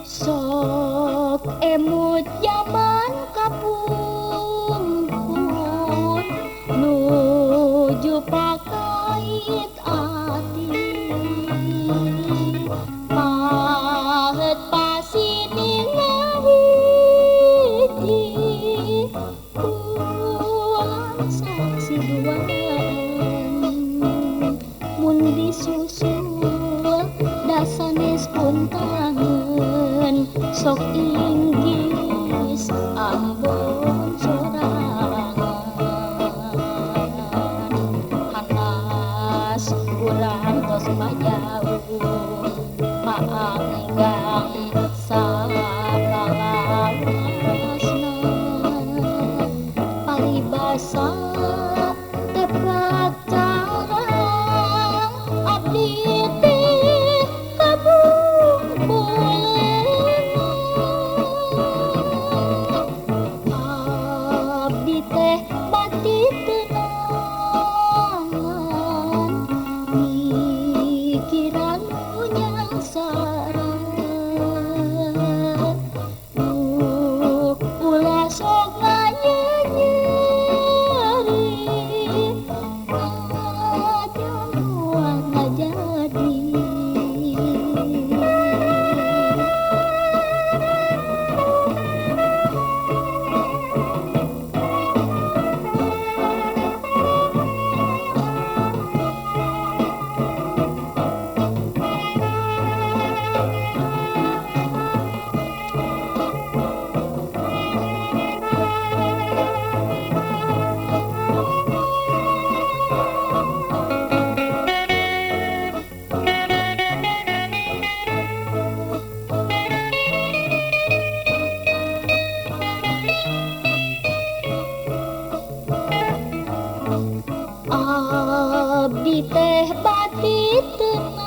Sok emut zaman kapungkur nuju pakait ati pahet pasini ngahiji pulang saksi duaan mun disusul dasanes pun tangan sok inggis ambon sorangan hanas urang tos majauh maanggang salalawasna paribasa teprak carang abdi teh kabungkuleuna abdi teh bati tenangan mikiran nu nyangsara ulah sok nganyenyeri ngajamuan ngajadi. Abdi teh bati tenang.